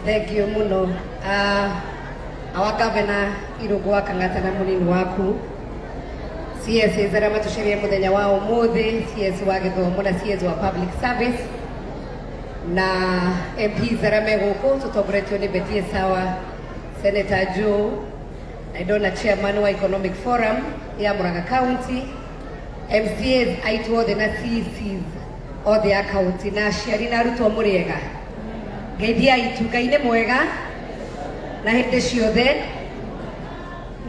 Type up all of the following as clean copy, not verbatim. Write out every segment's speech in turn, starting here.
Thank you muno. Our governor Irũngũ wa Kang'ata na mũnini waku, CS arĩa matũcereire mũthenya wa ũmũthĩ, CS wa gĩthomo na CS wa public service na MPs arĩa me gũkũ tũtongoretio nĩ Betty Sawa, Senator Joe, na ndona chairman wa Economic Forum ya Murang'a County, MCAs aitũ othe na CCs othe a county na aciari na arutwo, mũrĩega? Ngeithia itu. Ngai nĩ mwega na hĩndĩ ciothe.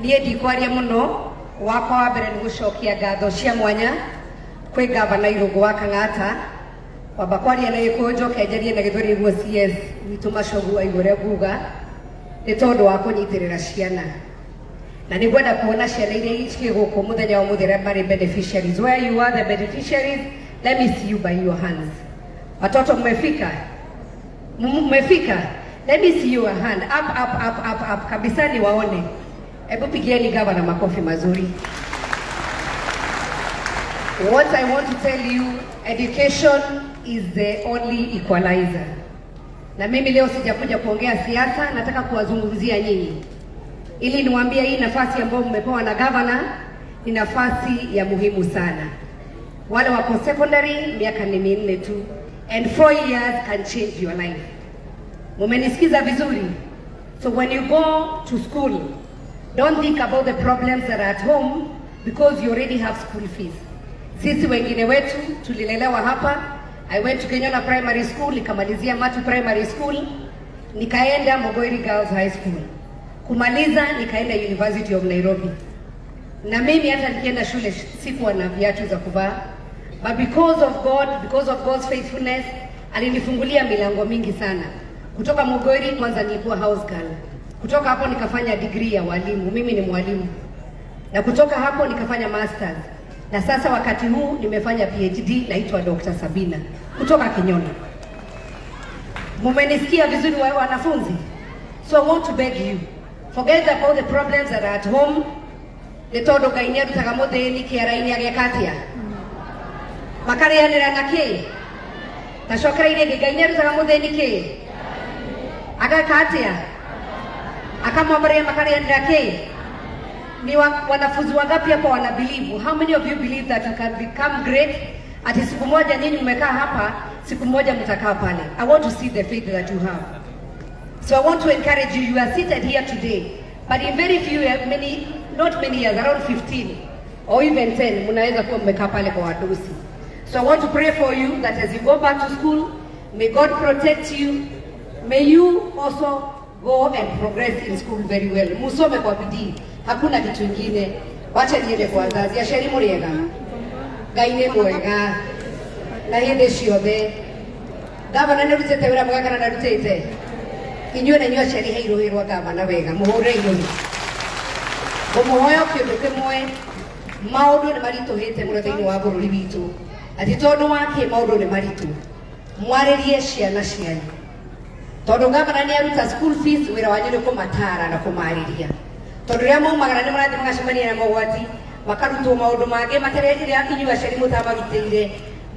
Niĩ ndikwaria mũno. Wakwa wa mbere nĩ gũcokia ngatho cia mwanya kwĩ gavana Irũngũ wa Kang'ata. Kwamba kwaria na Gĩkũyũ, njoke njarie na Gĩthweri nĩguo CS witũ Machogu aigue ũrĩa nguga, nĩ tondũ wa kũnyitĩrĩra ciana, na nĩ ngwenda kuona ciana iria ciĩ gũkũ mũthenya wa ũmũthĩ arĩa marĩ beneficiaries. Where you are the beneficiaries, let me see you by your hands. Watoto mmefika? Mmefika? Let me see your hand up, up, up, up, up kabisa niwaone. Hebu pigieni gavana makofi mazuri. What I want to tell you, education is the only equalizer. Na mimi leo sijakuja kuongea siasa, nataka kuwazungumzia nyinyi ili niwaambie hii nafasi ambayo mmepewa na gavana ni nafasi ya muhimu sana. Wale wako secondary, miaka ni 4 tu, and 4 years can change your life. Mumenisikiza vizuri? So when you go to school, don't think about the problems that are at home because you already have school fees. Sisi wengine wetu tulilelewa hapa. I went to Kenyona Primary School, nikamalizia Matu Primary School, nikaenda Mogoiri Girls High School. Kumaliza nikaenda University of Nairobi. Na mimi hata nikienda shule sikuwa na viatu za kuvaa. But because of God, because of God's faithfulness, alinifungulia milango mingi sana. Kutoka Mogoiri kwanza nilikuwa house girl. Kutoka hapo nikafanya degree ya walimu. Mimi ni mwalimu. Na kutoka hapo nikafanya masters. Na sasa wakati huu nimefanya PhD, naitwa Dr. Sabina kutoka Kenyona. Mumenisikia vizuri wanafunzi? So I want to beg you, forget about the problems that are at home. Nĩ tondũ Ngai nĩ arutaga mũthĩni kĩara-inĩ ageka atĩa? Makarĩanĩra na kĩ? Tacokereirie ĩngĩ, Ngai nĩ arutaga mũthĩni kĩ? Ageka atĩa? Akamwambaria, makarĩanĩra kĩ? Ni wanafunzi wangapi hapa wana believe? How many of you believe that you can become great? Ati siku moja nyinyi mmekaa hapa, siku moja mtakaa pale. I want to see the faith that you have. So I want to encourage you. You are seated here today, but in very few, many, not many years, around 15 or even 10, mnaweza kuwa mmekaa pale kwa wadosi. So I want to pray for you that as you go back to school, may God protect you. May you also go and progress in school very well. Musome kwa bidii, hakuna kitu ingine. Wacha niende kwa wazazi. Aciari, mũrĩega? Ngai nĩ mwega na hĩndĩ ciothe. Gavana nĩ rutĩte wĩra mwega kana ndarutĩte? Inyuĩ na inyuĩ aciari, he irũhĩ rwa gavana wega, mũhũre irũhĩ. Ngũmũhoya kĩndũ kĩmwe. Maũndũ nĩ maritũhĩte mũno thĩinĩ wa bũrũri witũ, ati tondũ wa kĩ maũndũ nĩ maritũ, mwarĩrie ciana cianyu, tondũ gavana nĩ aruta school fees. Wĩra wanyu nĩ kũmatara na kũmarĩria, tondũ rĩrĩa maumagara nĩ marathiĩ magacemania na mogwati, makarutwo maũndũ mangĩ matarĩ rĩrĩa inyuĩ aciari mũtamarutĩire.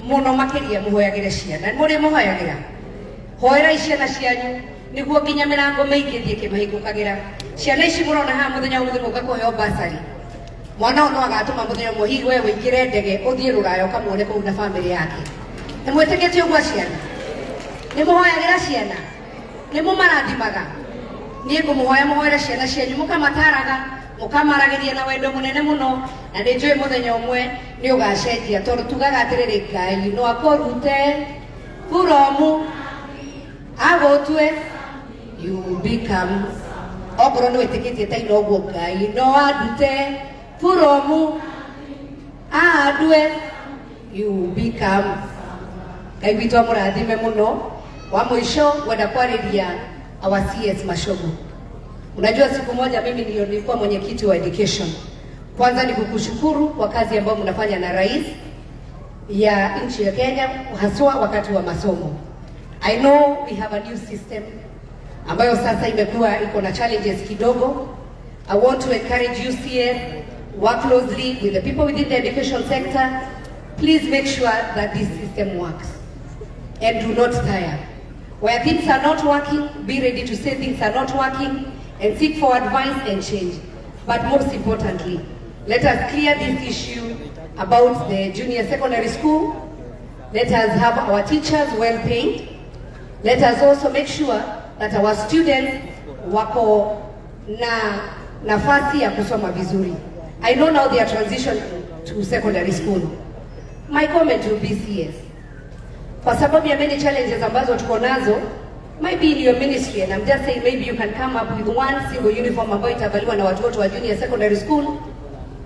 Mũno makĩria mũhoyagĩre ciana. Mũrĩ mũhoyagĩra, hoerai ciana cianyu nĩguo nginya mĩrango mĩingĩ thiĩ ĩkĩmahingũkagĩra. Ciana ici mũrona haha mũthenya wa mũthenya ũka kũheo bursary, mwana ũyũ no agatũma mũthenya ũmwe hihi we wĩingĩre ndege ũthiĩ rũraya ũkamuone kũu na bamĩrĩ yake. Nĩ mwĩtĩkĩtie ũguo? Ciana, nĩ mũhoyagĩra ciana? Nĩ mũmarathimaga? Niĩ ngũmũhoya mũhoere ciana cianyu, mũkamataraga, mũkamaragĩria na wendo mũnene mũno, na nĩ njũĩ mũthenya ũmwe nĩ ũgacenjia, tondũ tugaga atĩrĩrĩ, Ngai no akũrute from agũtue, you become. Okorwo nĩ wĩtĩkĩtie ta ino ũguo, Ngai no andute from andue, you become. Ngai witũ amũrathime mũno. Wa mũico ngwenda kwarĩria our CS Machogu. Unajua siku moja mimi ndio nilikuwa mwenyekiti wa education. Kwanza ni kukushukuru kwa kazi ambayo mnafanya na rais ya nchi ya Kenya, haswa wakati wa masomo. I know we have a new system ambayo sasa imekuwa iko na challenges kidogo. I want to encourage you, CS, work closely with the people within the education sector. Please make sure that this system works and do not tire. Where things are not working, be ready to say things are not working and seek for advice and change. But most importantly, let us clear this issue about the junior secondary school. Let us have our teachers well paid. Let us also make sure that our students wako na nafasi ya kusoma vizuri. I know now they are transitioning to secondary school. My comment will be CS. Kwa sababu ya many challenges ambazo tuko nazo, maybe in your ministry, and I'm just saying maybe you can come up with one single uniform ambayo itavaliwa na watoto wa junior secondary school,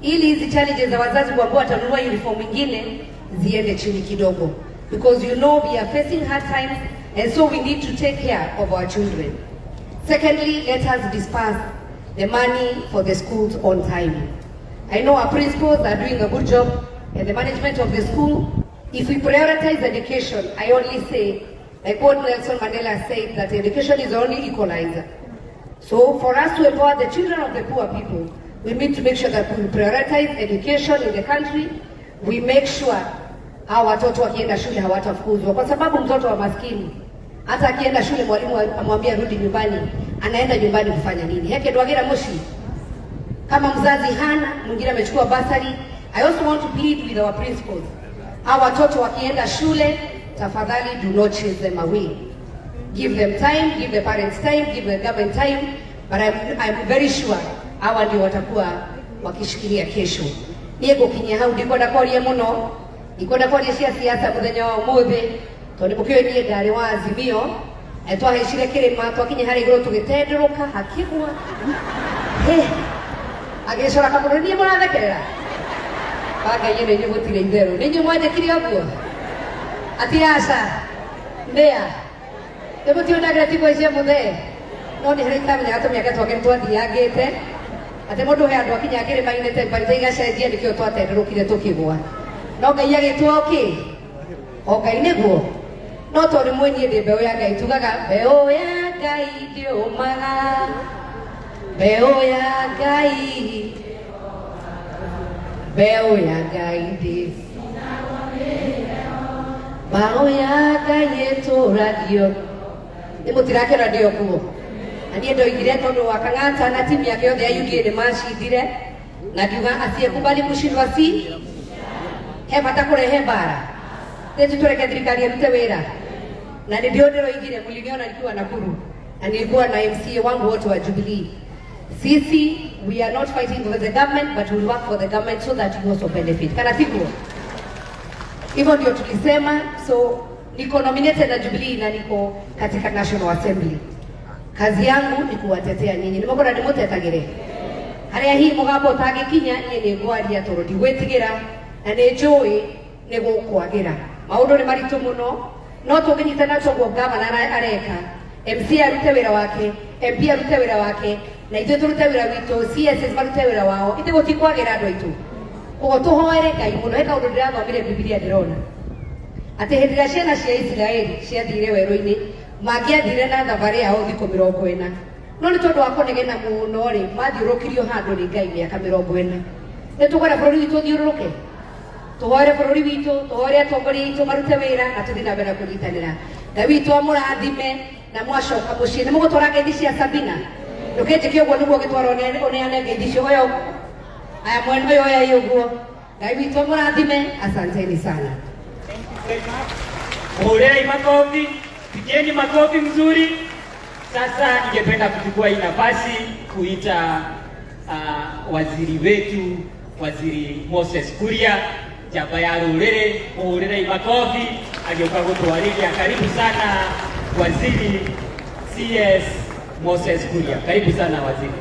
ili hizi challenges za wazazi kuambia watanunua uniform nyingine ziende chini kidogo, because you know we are facing hard times and so we need to take care of our children. Secondly, let us disburse the money for the schools on time. I know our principals are doing a good job and the management of the school. If we prioritize education, I only say, like what Nelson Mandela said, that education is the only equalizer. So for us to empower the children of the poor people, we need to make sure that we prioritize education in the country. We make sure hawa watoto wakienda shule hawatafukuzwa, kwa sababu mtoto wa maskini hata akienda shule mwalimu amwambia rudi nyumbani, anaenda nyumbani kufanya nini? Heke dwagira moshi kama mzazi hana, mwingine amechukua bursary. I also want to plead with our principals. Hawa watoto wakienda shule, tafadhali do not chase them away. Give them time, give the parents time, give the government time, but I'm very sure hawa ndio watakuwa wakishikilia kesho. Niĩ ngũkinyia hau, ndikwenda kwaria mũno, ndikwenda kwaria cia siasa mũthenya wa ũmũthĩ, tondũ mũkĩũĩ niĩ ndarĩ wa Azimio, na twahaicire kĩrĩma, twakinya harĩa igũrũ tũgĩtendũrũka hakĩgwa. Hey, agĩcora kamũndũ, niĩ mũrathekerera bangai nĩ inyuĩ gũtirĩ itherũ, nĩ inyuĩ mwanjĩkire ũguo ati aca ndĩa nĩ mũtionagĩra tiko cia mũthee, no nĩ harĩa itamenyaga tũmĩaka twake nĩ twathiangĩte atĩ mũndũ he andũ akinya kĩrĩma-inĩ temperature igacenjia, nĩkĩo twatendũrũkire tũkĩgwa, no Ngai agĩtua kĩ o Ngai nĩguo, no tondũ mwĩ niĩ ndĩ mbeũ ya Ngai, tugaga mbeũ ya Ngai ndĩũmaga, mbeũ ya Ngai, mbeũ ya Ngai ndĩ mbeũ ya Ngai ĩtũragio nĩ mũtirakĩona ndĩ kuo, na niĩ ndoigire tondũ wa Kang'ata na timu yake yothe ya UDA nĩ macindire, na ngiuga asiyekubali kushindwa si he bata kũrehe mbara teti, tureke thirikari ĩrute wĩra. Na ndio ndĩroigire, mliniona nikiwa Nakuru na nilikuwa na MCA wangu wote wa Jubilee. Sisi we are not fighting for the government, but we work for the government so that you also benefit. Kana sivyo? Hivyo ndio tulisema. So niko nominated na Jubilee na niko katika National Assembly. Kazi yangu ni kuwatetea nyinyi. Nimokora ndimutetagire haria hihi mugambo ũtangĩkinya, niĩ nĩ ngwaria tondũ ndigwĩtigĩra na nĩ njũĩ nĩ gũkwagĩra. Maũndũ nĩ maritũ mũno, no tũngĩnyitana toguo gavana areka, MC arute wĩra wake, MP arute wĩra wake, na ithuĩ tũrute wĩra witũ, CSS marute wĩra wao, ithuĩ gũtikwagĩra andũ aitũ. Koguo tũhoere Ngai mũno. He kaũndũ ndĩrathomire Bibilia, ndĩrona atĩ hĩndĩ ĩrĩa ciana cia Isiraeli ciathire werũ-inĩ, mangĩathire na thabarĩ yao thikũ 40, no nĩ tondũ wa kũnegena mũno rĩ, mathiũrũrũkirio handũ nĩ Ngai mĩaka 40. Nĩ tũkwenda bũrũri witũ ũthiũrũrũke, tũhoere bũrũri witũ, tũhoere atongoria aitũ marute wĩra na tũthiĩ na mbere na kũnyitanĩra. Ngai witũ amũrathime, na mwacoka mũciĩ nĩ mũgũtwara ngeithi cia Sabina. Ndũkĩnjĩke ũguo nĩguo ũgĩtwara ũneane ngeithi icio ũyũ aya mwena ũyũ oyai ũguo. Ngai witũ amũrathime, asanteni sana. Very much. Muhurei makofi, pigeni makofi mzuri. Sasa ningependa kuchukua hii nafasi kuita waziri wetu, Waziri Moses Kuria, njamba ya rũrĩrĩ. Muhurĩrei makofi agĩũka gũtwarĩria. Karibu sana Waziri CS Moses Kuria, karibu sana waziri.